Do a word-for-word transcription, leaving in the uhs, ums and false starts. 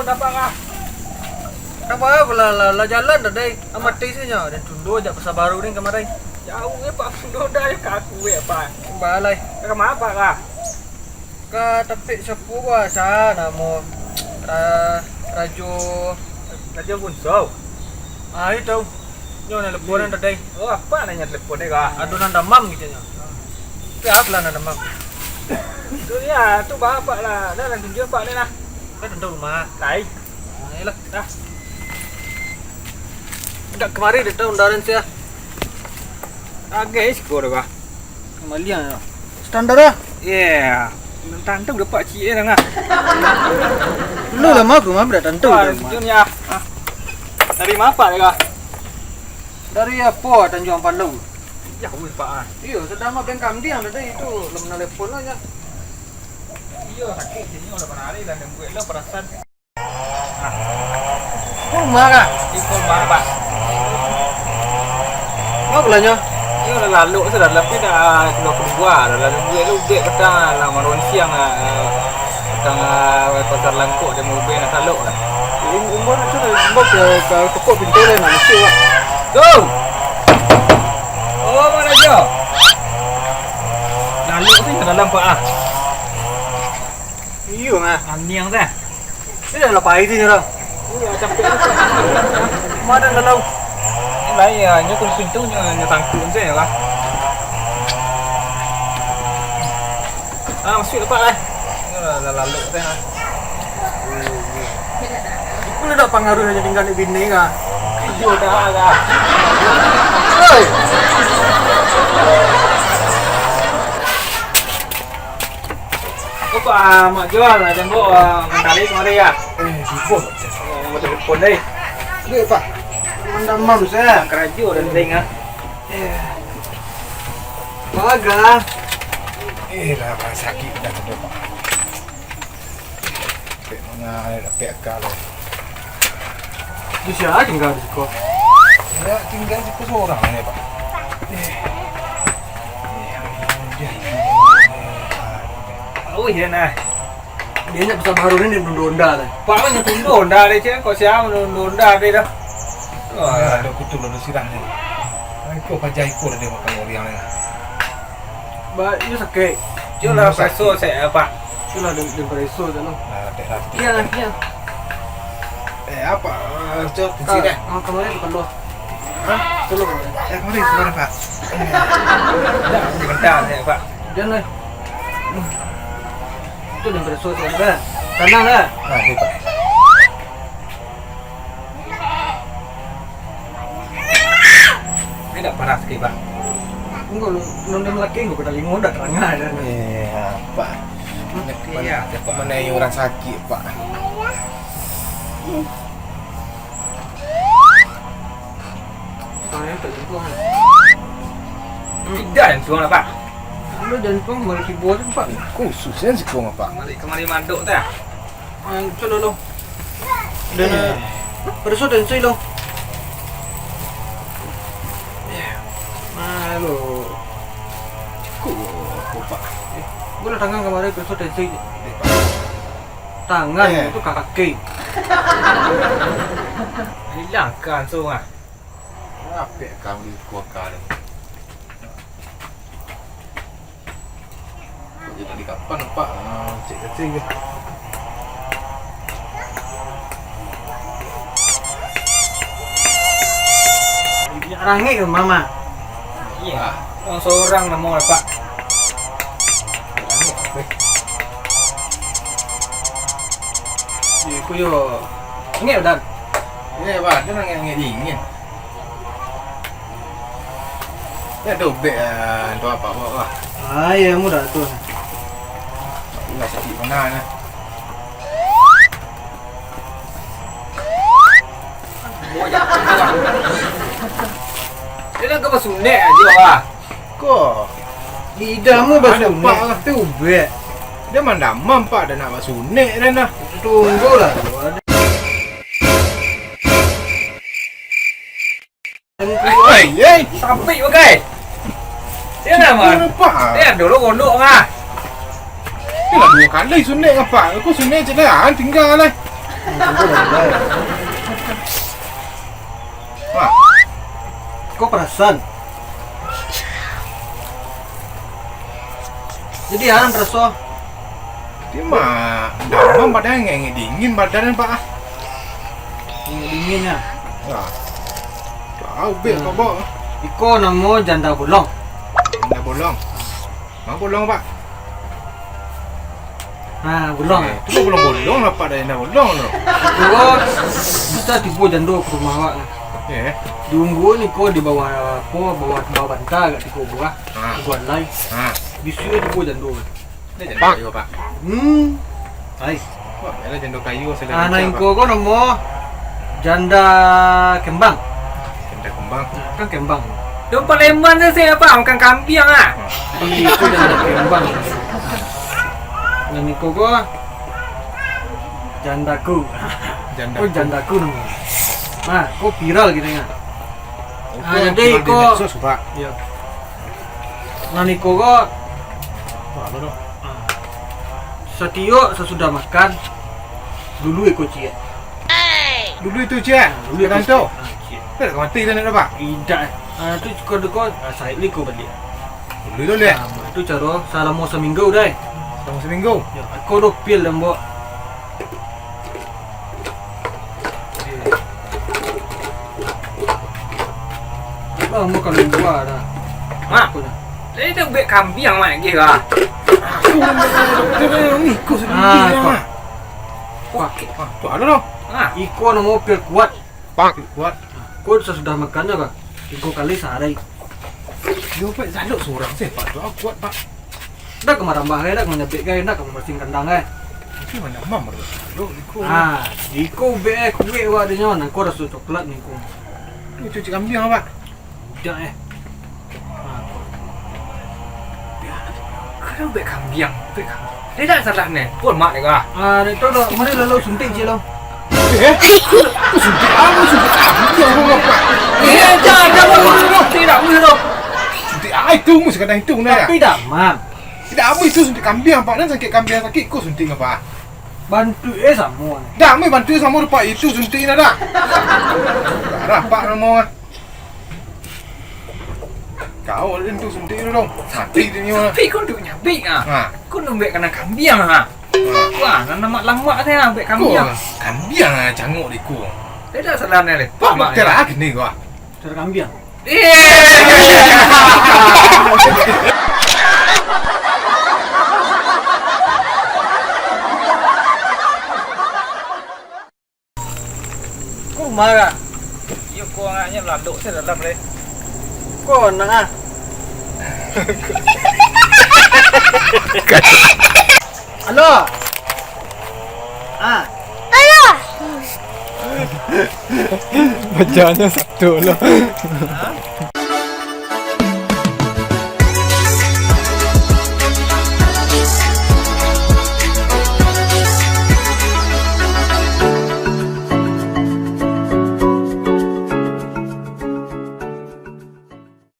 Kenapa lah? Kenapa lah, lah, lah jalan dah, dai. Amati sajo, dan tundo jak Pasar Baru ni kamarin. Jauah, eh, Pak, tundo dah, eh, ka aku, eh, Pak. Balai. Ka ma, Pak, lah? Ka tampek sapu, Pak, sa, namo, Ra-, Rajo. Rajo Bunso? Ah, itu. Nyo nan telepon nan tadi. Oh, apak nan nyo telepon dek kah? Ado nan damam gitu nyo. Tapi apo lah nan damam? Tu ya, tu bapak lah. Dah, nan tunjuak apak ni lah. Kan tantang rumah. Lai. Nah, iyalah. Dah. Dak kemari dah tahu undaran sia. Agak siko dah, bah. Maliang yo. Standar ah. Iya. Tantang dapat cik eh, dah. Lu lah mau ke rumah, dak tantang. Wah, dah, jun ya. Ah. Dari ma apak dek kah? Dari apo, Tanjuang Palau. Jauah, Pak, ah. Iyo, sadang mah bengkam diang tadi itu, lah menelepon aja. Iyo, sakik sini udah pernah hari dan buat lo perasaan. Rumah kah? Iko rumah, Pak. Mau pulangnyo? Iyo, lah lalu sudah, tapi dah keluar-keluar, dah lalu duit lu, duit petang lah, marunsiang lah. Tangah Pasar Langkok, dia mau ubah nak taluk lah. Imbau nak cari, imbau ke, ke tokok pintu lah, nak masuk lah. Go! Oh, mana dia? Lalu tu ke dalam, Pak, ah. Iyo, ah. Aniang dah. Ini dah lapar itu ni, orang. Iya, capek. Mana dalam? Ini lah, ya, nyo kunci pintu, nyo, nyo tangkuk saja lah. Ah, masuk dapat lah. Ini lah, lah lalu teh lah. Itu lah dak pangaruh hanya tinggal di bini kah? Iyo dah lah. Hei! Apa, ah, Mak Jual, ah, jenggo, ah, mandari kemari ya? Eh, di phone. Eh, yang betul phone deh. Duit, Pak. Mandam mam, saya. Kerajo dan ring, ah. Eh. Baga. Eh, lah, Pak, sakit dah tu, Pak. Pek mana, pek akal, eh. Di sia tinggal di siko? Ya, tinggal di siko sorang ni, Pak. Eh. Oh, iya, nah. Dia nak Pasar Baru ni, dia tunda-tunda lah. Pak, mana tunda-tunda dia, cik? Kok siapa tunda-tunda dia dah? Wah. Ya, ada kutu lalu sirah ni. Iko paja iko dah dia makan orang ni. Ba, iyo sakik. Cubolah preso saya, Pak. Cubolah den, den preso dulu. Nah, dek lah. Iya, iya. Eh, apa? Eh, cok, kecil deh. Ah, kemarin keluar. Hah? Keluar. Eh, kemarin, kemarin, Pak. Eh, dah, bentar, ya, Pak. Jangan lah. Itu den preso saya, dah. Tenang, dah. Nah, ini, Pak. Ini dak panas ke, Pak? Enggak, lu, lu, lu laki enggak pernah lingo, dak terang aja. Iya, Pak. Iya, Pak. Mana yang orang sakit, Pak? Soalnya tak jantung, kan? Tidak jantung lah, Pak. Lu jantung malah tiba tu, Pak. Khususnya si Kong, Pak. Kemari, kemari manduk, teh. Ah, itu dulu. Dan, eh, pereso tensi lo. Malu. Ku, ku, Pak. Eh, bola tangan kemarin pereso tensi. Tangan itu kaki. Hilang kan, so, ah. Rapek kau di kuaka ni. Jadi kapan, Pak? Ah, cek kecil ke? Rangik ke, Mama? Iya. Ah. Orang seorang namo, Pak. Rangik apa? Iya, ku yo. Rangik, Dan. Iya, Pak. Dia rangik-rangik dingin. Ya, dobek, ah, tu apa, apa, apa. Ah, iya, mudah tu. Lah, sakit mana, nah. Dia nak ke basunek aja, wah. Ko. Lidah mu basunek. Ada pak lah tu, bek. Dia mandamam, Pak, dah nak basunek, dah, nah. Tunggulah. Ai, ai. Sampai bagai. Dia nama? Dia dulu gondok mah. Dia lah dua kali sunek apa? Aku sunek je dah, tinggal lah. Wah. Kok perasan? Jadi, an raso? Dia mah damam badan, ngek-ngek dingin badan, Pak, ah. Ngek dingin, ya? Ya. Tahu, Bek, Pak, Bok. Iko namo janda bolong. Janda bolong. Mano bolong, Pak? Ha, bolong. Eh, tu bolong-bolong lah, Pak, dah janda bolong tu. Iko bisa tibo jando ka rumah awak lah. Eh. Diunggu niko di bawah, apo, bawah, bawah banta agak tigo buah. Ha. Tigo alai. Ha. Bisa tibo jando. Ini janda kayu, Pak. Hmm. Hai. Wah, yalah janda kayu, selera. Ah, nan iko ko namo janda kembang. Janda kembang. Nah, kan kembang. Tu Palembang tu saya apa? Makan kambiang ah. Itu janda kembang. Nan iko ko jandaku. Jandaku. Oh, jandaku namo. Nah, ko viral gitu ya. Ah, jadi iko, Pak. Iya. Nan iko ko, ah, satiok sasudah makan, dulu iko ciek. Dulu itu ciek? Ah, dulu iko ciek. Ah, ciek. Tidak mati dah, nak dapat? Tidak. Ah, tu cukup deko, ah, saik liko balik. Dulu tu, Lek? Ah, itu caro salamo saminggu dah. Salamo saminggu? Ya, aku do pil dan bawa. Lah, mau kalau luar dah. Mak. Aku dah. Jadi dah buat kambiang, Mak, lagi lah. Aku dah, dah, dah, dah, dah, ni, aku sedih Ah, ni, Pak. Mak. Pak. Ah, tu ada tu. Ah. Iko namo pil kuat. Pak. Kuat. Kau sasudah makan dah, Pak. Tigo kali sehari. Yo, Pak, salok surang se, Pak, tu kuat, Pak. Ndak ka marambah gai, ndak ka manyabik gai, ndak ka mambarasihan kandang gai. Tapi mana mam baru salok iko. Ah, iko ubek eh, kuek wak dinyo, nan ko raso coklat niko. Tu cuci kambiang, Pak. Budak eh. Ah, kalau ubek kambiang, ubek kambiang. Dia tak salah ni. Pun mak dia kah? Ah, dek tu lo, mari lalu suntik je lo. Eh, tu suntik apa? Suntik apa, Pak? Eh, jangan, jangan, jangan. Tidak boleh tu. Suntik apa itu? Mesti kena itu, nah. Tapi dah, Mam. Tidak apa itu suntik kambiang, Pak. Dan sakit kambiang sakit, kau suntik apa? Bantu eh sama. Dah, mai bantu sama rupa itu suntik ni dah. Darah, Pak, nama. Kau ada tu suntik tu dong. Mati tu nyo. Tapi kau duk nyabik ah. Ha. Kau nak buat kandang kambiang ah. Ha. Wah, nan lamak-lamak tu ah, buat kambiang. Kau kambiang ah, cangok di ku. Tidak salah ni, Lek. Pak, mak, dokter ah, kini kau. Dokter kambiang. Eh. Ko marah. Iyo, ko anaknyo lalok se dalam le. Ko anak ah. Halo. Ah. Halo. Bacaanyo satu lo.